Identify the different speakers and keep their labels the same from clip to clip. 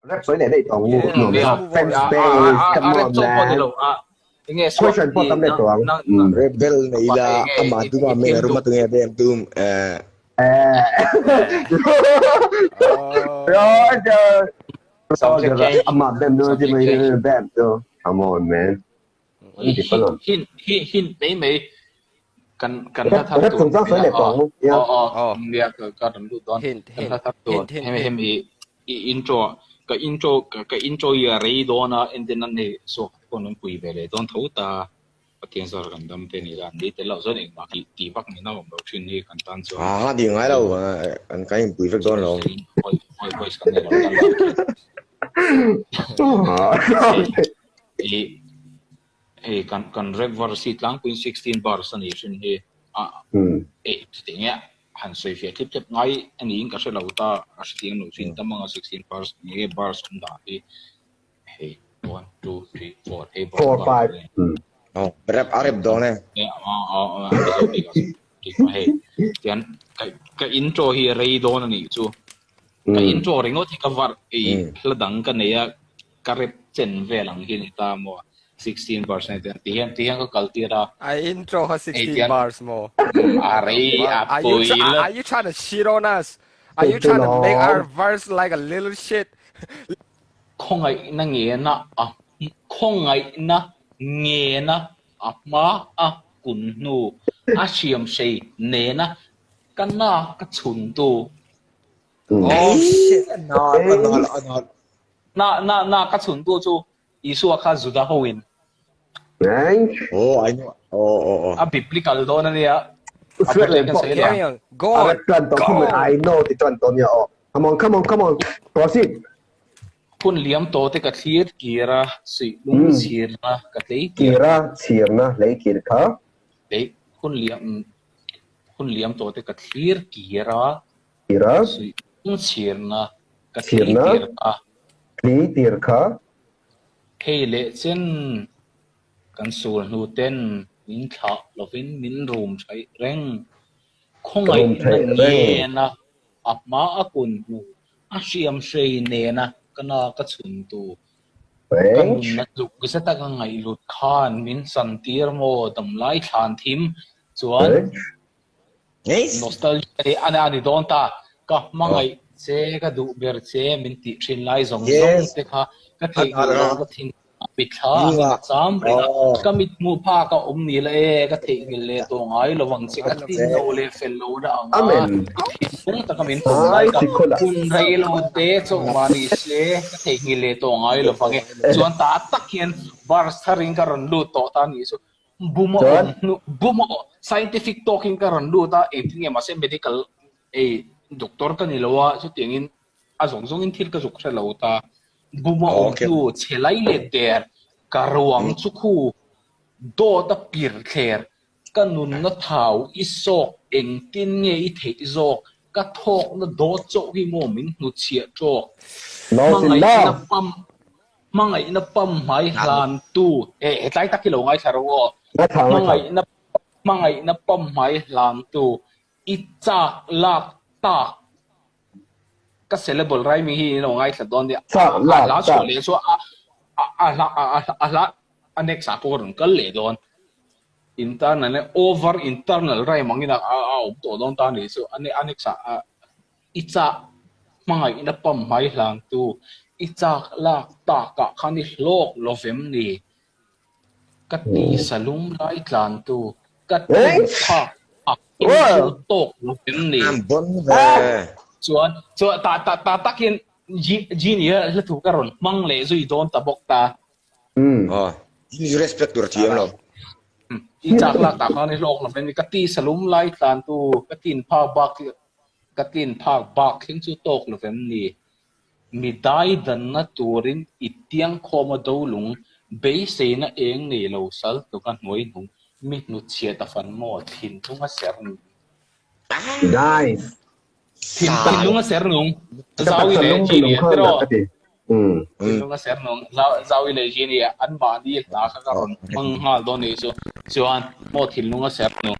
Speaker 1: Rap sawi leh daih tawh ang u.
Speaker 2: Yeah,
Speaker 1: Nuam
Speaker 2: yeah.
Speaker 1: zawk. Fans
Speaker 3: A a
Speaker 1: base,
Speaker 3: a
Speaker 1: come
Speaker 3: a rap
Speaker 1: on
Speaker 3: chauh pawh ni
Speaker 1: man.
Speaker 3: lo a enge suak
Speaker 1: Question pawh
Speaker 3: i
Speaker 1: tam leh
Speaker 3: nang
Speaker 1: tawh ang.
Speaker 3: nang nang
Speaker 4: Rebel nei
Speaker 3: pa
Speaker 4: ila
Speaker 3: enge
Speaker 4: amah
Speaker 3: i
Speaker 4: tuma
Speaker 3: i
Speaker 4: men
Speaker 3: thil
Speaker 4: a ruma
Speaker 3: duh
Speaker 4: tunge bem tum eh
Speaker 1: Eh.
Speaker 2: Oh.
Speaker 1: Roger.
Speaker 3: subject
Speaker 1: Roger.
Speaker 3: change
Speaker 1: Amah bem tu
Speaker 3: subject
Speaker 1: mai
Speaker 3: change
Speaker 1: bem tu. Come on man.
Speaker 3: I
Speaker 1: Ti
Speaker 3: hint
Speaker 1: palon.
Speaker 3: hint hint hint mai mai kan kan hla
Speaker 1: Rap
Speaker 3: thar
Speaker 1: rap
Speaker 3: tur
Speaker 1: chungchang sawi
Speaker 3: nia
Speaker 1: leh tawh
Speaker 3: aw
Speaker 1: ang u. Yeah.
Speaker 3: aw aw
Speaker 2: Oh.
Speaker 3: nia ka ka rawn lut dawn
Speaker 2: Hint,
Speaker 3: kan
Speaker 2: hint,
Speaker 3: hla thar tur
Speaker 2: hint, hint,
Speaker 3: hemi
Speaker 2: hint.
Speaker 3: hemi i intro ka intro ka ka intro hi a rei dawn a entir nan hei suak te pawh an pui ve leh dawn tho ta Pathian zawr kan dam te ni la an ni tel loh chuan engmah tih tih vak nihna a awm lo thin hi kan tan chuan
Speaker 4: Ah ti ngai lo an kan inpui vek dawn lo.
Speaker 3: Voice voice kan nei lo tan lo hei hei kan kan rap verse hi tlangpuiin 16 bars a ni hrin hi a eh chutiang nge han sawi fiah thlip thlep ngai a niin ka hre lo ta a hrethiam lo thin tam anga 16 bars nge bars awm dan hi hei 1 2 3 4 hei
Speaker 1: 4 5
Speaker 4: Oh, rap a rap dawn e.
Speaker 3: Hei tian ka ka intro hi rei dawn a nih chu ka intro ringawt hi ka var ei hla dang ka nei a ka rep chen vel ang hi ni ta maw 16 bars nei te ti hian ti hian ka kal tir a
Speaker 2: I intro ha 16 bars mo.
Speaker 3: A rei a
Speaker 2: Are you
Speaker 3: pui la
Speaker 2: are you trying to shit on us? Are you trying to make our verse like a little shit?
Speaker 3: Khawngaihna ngena a khawngaihna ngena a hma a kun hnu a hriam hrei nena ka na ka chhun tu.
Speaker 2: Oh shit.
Speaker 4: Na na na
Speaker 3: Na na na ka chhun tu chu Isua kha Juda ho in.
Speaker 4: Oh I know. Oh oh oh.
Speaker 3: A biblical dawn a nia. A
Speaker 1: Sweat
Speaker 3: kan sawi
Speaker 2: Carry on. Go on.
Speaker 1: Go. I know ti chuan tawn nia aw. Come on come on come on. Proceed.
Speaker 3: Hun liam tawh te ka thlir kir a, suih lung chhirna ka tlei
Speaker 1: kir. Kira chhirna hlei kir kha.
Speaker 3: Tlei hun liam hun liam tawh te ka thlir kir a,
Speaker 1: Kira.
Speaker 3: suih lung chhirna ka tlei tir kha.
Speaker 1: Tlei tir kha.
Speaker 3: Hei leh chen kan sul hnu ten min thlah lovin min rum thaih reng. Khawngaihna ngen a, a hma a kun hnu, a hriam hrei nena ka na ka chhun tu. Ka nunna tluk zeta ka ngaihlut khan min san tir maw damlai thlan thim chuan nostalgia hi a ni dawn ta. Ka hmangaih che, ka duh ber che min tih thin lai zawng zawng te kha ka theihnghilh loh ka thin Mithla ang in a cham reng a, ka mit hmuh phak a awm ni la e, ka theihnghilh leh tawh ngai lo ang che, ka tin lo leh fel lo na ang a, i thinlung taka min pawm lai ka hun rei lo te chauh mah ni se, ka theihnghilh leh tawh ngai lo vang e. Chuan ta tak hian verse thar in ka rawn lut tawh ta nih chu, bum a awm hnu, bum a awm, scientific tawk in ka rawn lut a, engtin nge mahse medical ei doctor ka ni lo a, chutiang in a zawng zawng in thil ka zuk hre lo ta. Buma awm hnu chhe lai leh der ka ruang chu khu dawt a pir thler ka nunna thau i sawk engtin nge i theih zawk ka thawkna dawt chauh hi maw min hnuchhiah tawk hmangaihna pam hmangaihna pam hmai hlan tu eh hetlai tak hi lo ngaithla rawh aw hmangaihna hmangaihna pam hmai hlan tu i chak lak tak Ka syllable rhyming hi in lo ngaithla dawn nia.
Speaker 1: Chak
Speaker 3: A
Speaker 1: lak
Speaker 3: hla
Speaker 1: tak.
Speaker 3: chhuah leh chu a a hla a hla a next ah pawh ka rawn kal leh dawn. Internal leh over internal rhyme angin a a awm tawh dawn ta nih chu. A next ah a i chak hmangaihna pam hmai hlang tu i chak lak tak ah khan i hlawk lovem ni. Ka ti salum lai tlan tu ka tin phak a in chu tawk lo em ni? Chuan chuan ta ta ta takin Genie a hla thu ka rawn hmang leh zui dawn ta bawk ta.
Speaker 4: Aw, Genie respect tur a thiam lo.
Speaker 3: I chak lak tak khan i hlawk lo em ni? Ka ti salum lai tlan tu ka tin phak bak ka tin phak bak thleng chu tawk lo em ni? Mi dai danna turin i tiangkhawm a do lung, beiseina eng nei lo sal tluk a hnuai hnung, mi hnutchhiat a fan maw, thinlung a ser nung.
Speaker 1: Nice.
Speaker 3: Thinlung a ser nung, Zaui leh Genie an ti rawh. Thinlung a ser nung, Zaui leh Genie an mahni hla kha ka rawn hmang nghal dawn nih chu. Chuan maw thinlung a ser nung.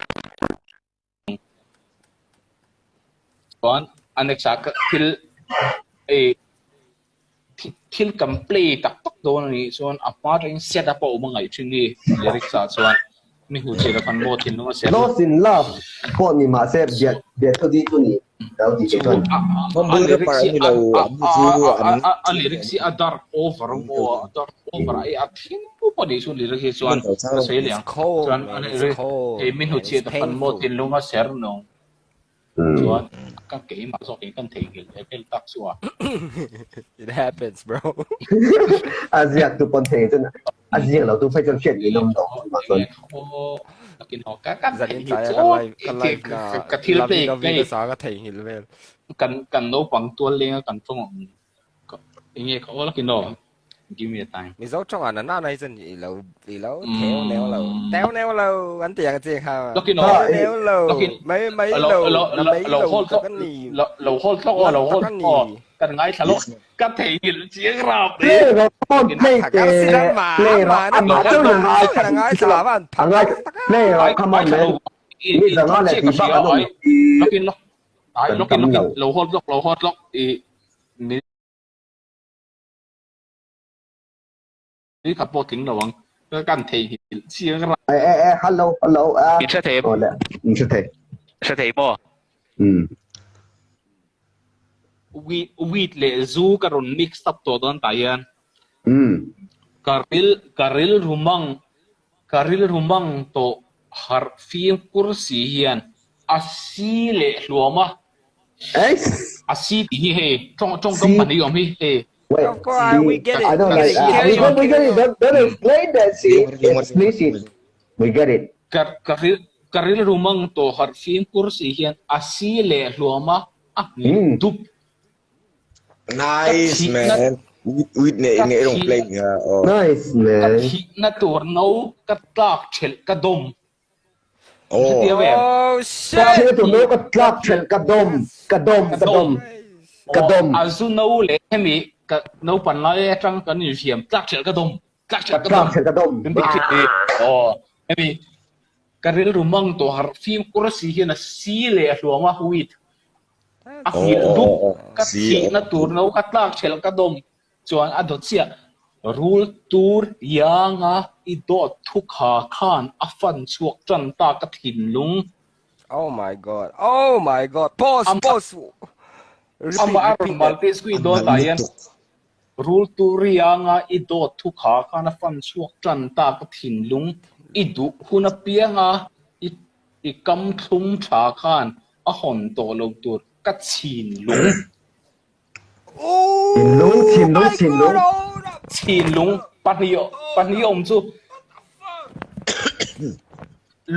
Speaker 3: Chuan a next ah thil ei Thil kan play tak tak dawn a nih chuan a hma atangin set up a awm a ngaih thin ni lyrics ah chuan mi hmu che khan maw thinlung a ser
Speaker 1: Lost in love pawh ni mahse biak biak thu di chu ni lo ti che chuan.
Speaker 3: A lyrics hi a lyrics hi a dark over maw a dark over a a thim pup a nih chu lyrics hi chuan ka sawi leh ang chuan hei mi hnu chhiat khan maw thinlung a ser nung Chuan ka keimah zawk in kan theihnghilh leh vel tak chu a.
Speaker 2: It happens bro.
Speaker 1: A ziak tu pawn thei chuan a ziak lo tu phei chuan hriat ngei nawm tawh mah chuan.
Speaker 2: Zanin tlai a ka live ka live na
Speaker 3: ka thil
Speaker 2: Lovey
Speaker 3: play
Speaker 2: Dovey
Speaker 3: play
Speaker 2: ka sa ka theihnghilh vel.
Speaker 3: Kan kan naupang tual lenga kan tawng ang enge ka aw lakin aw. Give me a time.
Speaker 2: Mizo tawng ah nana hi chuan i lo i lo theu neu lo teu neu lo an ti ang chi kha
Speaker 3: teu
Speaker 2: neu lo mai mai lo na mai lo tak a ni
Speaker 3: lo hold tlawk aw lo hold aw kan ngaithla lo ka theihnghilh chiang rap
Speaker 1: play rawh phone play te play rawh amah chu na
Speaker 2: ngaithla
Speaker 1: angai play rawh come on man mi zanga leh ti bak an awm
Speaker 3: lokin lo lokin lokin lo hold lawk lo hold lawk i Ni khat pawh tling lo ang. Ka kan theihnghilh chiang
Speaker 1: ra. E e e hello hello a.
Speaker 3: In hre thei
Speaker 1: em? Awle in hre thei.
Speaker 3: Hre thei maw?
Speaker 1: Um.
Speaker 3: Weed weed leh zu ka rawn mix up tawh dawn tah hian.
Speaker 1: Um.
Speaker 3: Ka ril ka rilru mang ka rilru mang tawh harh fimkhur si hian a si leh hluam a.
Speaker 1: Eiss.
Speaker 3: A si tih hi hei tawng tawngkam pahnih awm hi hei.
Speaker 1: Wait,
Speaker 2: Of course, we get it.
Speaker 1: I don't
Speaker 2: We
Speaker 1: like
Speaker 2: get it.
Speaker 1: that. We get, we get it. Don't, don't explain that shit. Explicit. We get it.
Speaker 3: Ka ka ril ka rilru mang tawh harh fimkhur si hian a si leh hluam a a nghilh dup.
Speaker 4: Nice man. With with ne nge rong play nga. Oh.
Speaker 1: Nice
Speaker 3: Ka
Speaker 1: man.
Speaker 3: thihna tur no ka tlak thelh ka dawm.
Speaker 4: Oh.
Speaker 2: Oh
Speaker 1: Ka
Speaker 2: shit.
Speaker 1: thihna tur no ka tlak thelh ka dawm ka dawm ka dawm ka dawm.
Speaker 3: A zu no leh hemi ka naupan lai atang kan inhriam tlak thelh ka dawm tlak thelh
Speaker 1: Ka tlak thelh ka dawm.
Speaker 3: Kan tih thin hi. Aw hemi ka rilru mang tawh harh fimkhur si hian a si leh a hluam a weed a nghilh dup ka thihna tur no ka tlak thelh ka dawm Chuan a dawt chiah, Rul tur ianga i dawt thu kha khan a fan chhuak tan ta ka thinlung.
Speaker 2: Oh my god, oh my god, pause, pause, repeat,
Speaker 3: Amah a rawn
Speaker 2: repeat that.
Speaker 3: malpeh zui dawn tah hian, Rul tur ianga i dawt thu kha khan a fan chhuak tan ta ka thinlung, i duh hun apianga i i kam thlum tha khan a hawn tawh lo tur ka chhinlung.
Speaker 1: Thinlung, thinlung, thinlung.
Speaker 3: Thinlung pahnih pahnih awm chu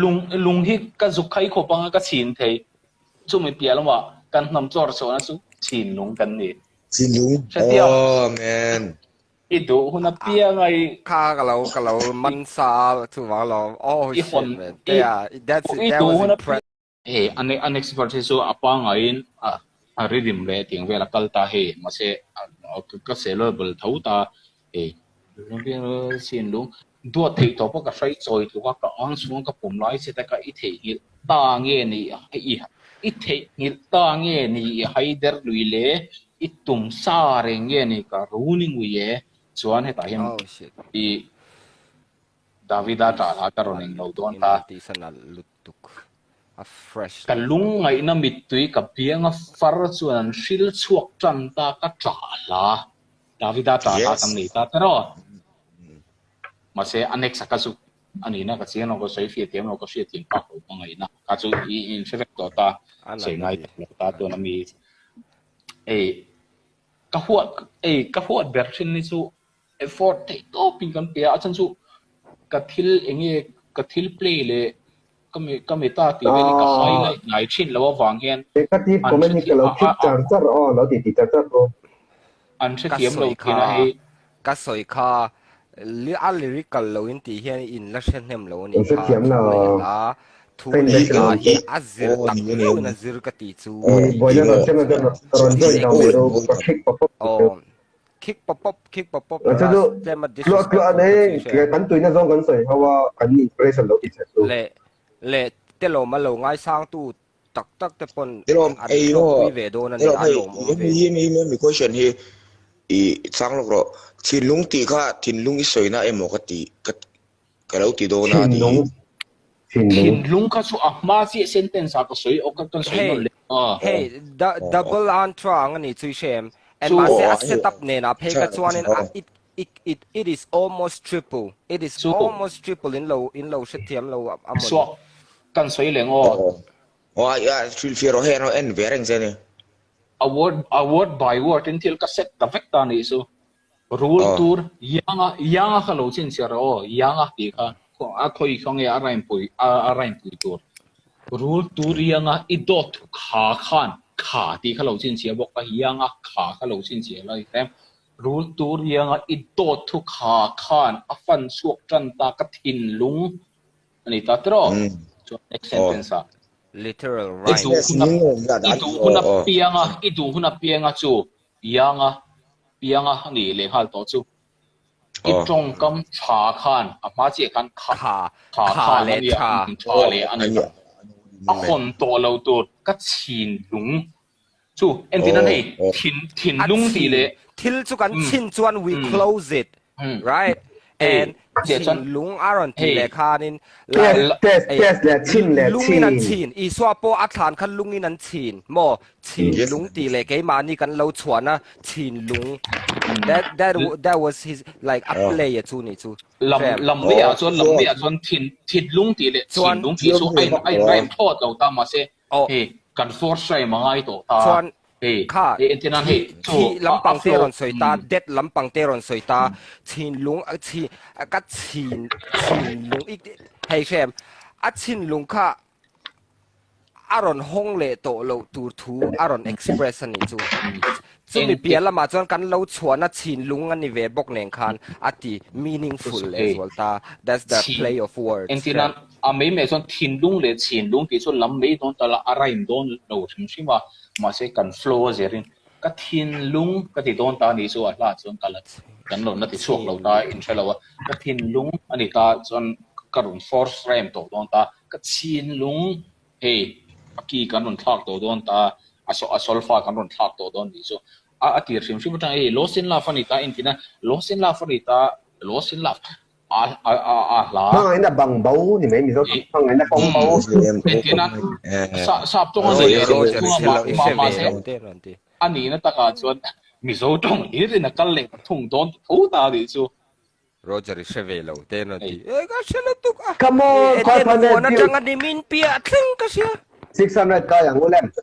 Speaker 3: lung lung hi ka zuk khai khawp anga ka chhin thei chumi piah lamah kan hnam chawr chhuahna chu thinlung kan ni.
Speaker 4: Thinlung.
Speaker 3: Hretia.
Speaker 4: Oh man.
Speaker 3: I duh hun apianga i
Speaker 2: Kha ka lo ka lo man sa a chuvang alawm. Oh
Speaker 3: i
Speaker 2: shit
Speaker 3: hawn
Speaker 2: man.
Speaker 3: i
Speaker 2: Tea, that's
Speaker 3: i
Speaker 2: that
Speaker 3: duh
Speaker 2: was
Speaker 3: hun
Speaker 2: impressive.
Speaker 3: Hei a next verse hi chu a pangngai in a rhythm leh tiang vel a kal ta hei mahse ka sellable tho ta hei chin lung duat theih tawh pawh ka hrai chawi tluk a ka ang chhung ka pawm lai che te ka i theihnghilh ta nge ni i theihnghilh ta nge ni i haider lui le i tum sa reng nge ni ka run i ngui e chuan hetah hian i Davida ṭah hla ka rawn englo dawn ta.
Speaker 2: A fresh
Speaker 3: Ka lungngaihna mittui ka bianga far chuan an hril chhuak tan ta ka ṭah hla. Davida ṭah hla kan nei ta teraw. Mahse a next a ka chu a nihna ka chiang lo ka sawi fiah thiam lo ka hriat thiam phak lo ka ngaihna ka chu i in hre vek tawh ta sawi ngai tak lo ta chuan ami ei ka huat ei ka huat ber thin ni chu Effort theih tawpin kan pe a, a chhan chu ka thil enge ka thil play leh ka mi ka meta tih vel hi ka highlight ngai thin lo avang hian
Speaker 1: Negative
Speaker 3: an
Speaker 1: comment hi ka lo
Speaker 3: hrethiam
Speaker 1: khip char char aw lo ti ti char char bawk.
Speaker 3: An
Speaker 2: Ka
Speaker 3: hrethiam lo
Speaker 2: sawi
Speaker 3: thin a
Speaker 2: kha
Speaker 3: hei.
Speaker 2: ka sawi kha a lyrical lo in tih hian in la hre hnem lo a nih
Speaker 1: In
Speaker 2: kha
Speaker 1: hrethiam
Speaker 2: thu
Speaker 1: lo.
Speaker 2: leh hla thu
Speaker 1: Ka in
Speaker 2: leh
Speaker 1: hre
Speaker 2: hla
Speaker 1: lo.
Speaker 2: hi a zir
Speaker 4: Aw
Speaker 2: tak
Speaker 4: ni a ni
Speaker 2: meuh in
Speaker 4: a
Speaker 2: a zir ka tih chu
Speaker 4: Aw
Speaker 1: Ui buaina
Speaker 4: ni
Speaker 1: rawn
Speaker 4: maw
Speaker 1: sem a rawn join lo mai ro ka khik pawp pawp
Speaker 2: Aw Kick pop pop, kick pop pop
Speaker 1: Chu chu
Speaker 2: tlema
Speaker 1: tluah tluah
Speaker 2: disrespectful
Speaker 1: nei
Speaker 2: ka ti hre.
Speaker 1: kan tuina zawng kan sawi ho a, kan inspiration lo ti chhe chu.
Speaker 2: Leh leh telawm a lo ngaisangtu tak tak te pawn
Speaker 4: Telawm
Speaker 2: an
Speaker 4: ei
Speaker 2: hlawkpui
Speaker 4: maw
Speaker 2: ve dawn a ni
Speaker 4: telawm
Speaker 2: a
Speaker 4: hei
Speaker 2: lawmawm ve.
Speaker 4: hemi hemi hemi question hi. I chang lawk rawh. Thinlung tih kha thinlung i sawina emaw ka ti ka ka lo ti dawn a
Speaker 1: Thinlung. Thinlung.
Speaker 3: Thinlung kha chu a hma chiah sentence ah ka sawi aw ka kan sawi
Speaker 2: Hei,
Speaker 3: nawn leh a.
Speaker 2: hei double entendre ang a ni chu i hre em? And
Speaker 3: Chu
Speaker 2: mahse
Speaker 4: Aw
Speaker 2: a
Speaker 4: a
Speaker 2: set up nenah phei kha chuanin a it it it it is almost triple. It is
Speaker 3: Chu
Speaker 2: almost triple in lo in lo hrethiam lo a mawni.
Speaker 3: Suak kan sawi leng aw.
Speaker 4: Aw aw a a hrilhfiah rawh hei an rawn en ve reng che a ni.
Speaker 3: A word a word by word in thil ka set ta vek ta nih chu. Rul tur Yanga Yanga kha lo chhinchhiah rawh aw Yanga tih kha a khawi khaw nge a rhyme pui a rhyme pui tur. Rul tur Yanga i dawt kha khan kha tih kha lo chhinchhiah bawk a Yanga kha kha lo chhinchhiah lai hrem. Rul tur Yanga i dawt thu kha khan a fan chhuak tan ta ka thinlung a ni ta tiraw? Chuan next sentence ah.
Speaker 2: Literal
Speaker 3: I
Speaker 2: rhyme.
Speaker 3: duh hun a i duh hun a pianga i duh hun a pianga chu Yanga pianga a ni leh nghal tawh chu. I tawngkam tha khan a hma chiah khan kha
Speaker 2: Kha
Speaker 3: kha
Speaker 2: kha
Speaker 3: khan a
Speaker 2: leh
Speaker 3: nia
Speaker 2: tha.
Speaker 3: tha leh a ni ta. A hawn tawh lo tur ka chhinlung chu entir nan hei thin
Speaker 2: A
Speaker 3: thinlung tih
Speaker 2: chhin
Speaker 3: leh
Speaker 2: thil chu kan chhin chuan we close it right
Speaker 3: hei
Speaker 2: and
Speaker 3: chiah chuan
Speaker 2: thinlung a rawn tih
Speaker 3: hei
Speaker 2: leh khanin
Speaker 1: Test
Speaker 2: like
Speaker 1: test
Speaker 2: ei
Speaker 1: test leh chhin leh
Speaker 2: lungin an
Speaker 1: chhin.
Speaker 2: chhin Isua pawh a thlan khan lungin an chhin maw thinlung tih leh keimahni kan lo chhuahna thinlung that that that was his like a play a chu ni chu
Speaker 3: lam lam mai ah chuan lam mai ah chuan thin thinlung tih leh
Speaker 2: chuan
Speaker 3: thinlung tih chu a in a in rhyme thlawt lo ta mahse hei kan force rhyme a ngai tawh ta
Speaker 2: chuan
Speaker 3: hei
Speaker 2: kha
Speaker 3: hei entir nan hei
Speaker 2: thi
Speaker 3: chu a
Speaker 2: lampang te
Speaker 3: flow
Speaker 2: rawn sawi ta death lampang te rawn sawi ta thinlung a chhin ka chhin thinlung i hei hrem a thinlung kha a rawn hawng leh tawh loh tur thu a rawn express a nih chu. Chumi piah lamah chuan kan lo chhuahna chhinlung a ni ve bawk nen khan a ti meaningful leh zual ta. That's the play of words.
Speaker 3: Engtin nan a mai mai chuan thinlung leh chhinlung tih chu lam mai dawn ta la a rhyme dawn lo hrim hrim a, mahse kan flow a zirin ka thinlung ka ti dawn ta a nih chu a hla chuan ka la kan lo na ti chhuak lo ta in hre lo a, ka thinlung a ni ta chuan ka rawn force rhyme tawh dawn ta. Ka chhinlung hei a ki kan rawn thlak tawh dawn ta, a a solfa kan rawn thlak tawh dawn tih chu a a tir hrim hrim atang hei Lost in Love a ni ta intin a, Lost in Love a ni ta, Lost in Love a a a a hla.
Speaker 1: Hmangaihna bang bo ni mai Mizo tawng hmangaihna kawng bo.
Speaker 3: Entin a sa sap tawng a ni leh thung a mah mahse a nihna takah chuan Mizo tawng hlirin a kal leh ta thung dawn ta tho ta a nih chu.
Speaker 2: Roger i hre ve lo te an rawn ti. E ka hre lutuk a.
Speaker 1: Come on,
Speaker 2: Eden
Speaker 1: 500
Speaker 2: huan
Speaker 1: views.
Speaker 2: atanga ni min piah thleng ka hria.
Speaker 1: 600 kai ang u lem.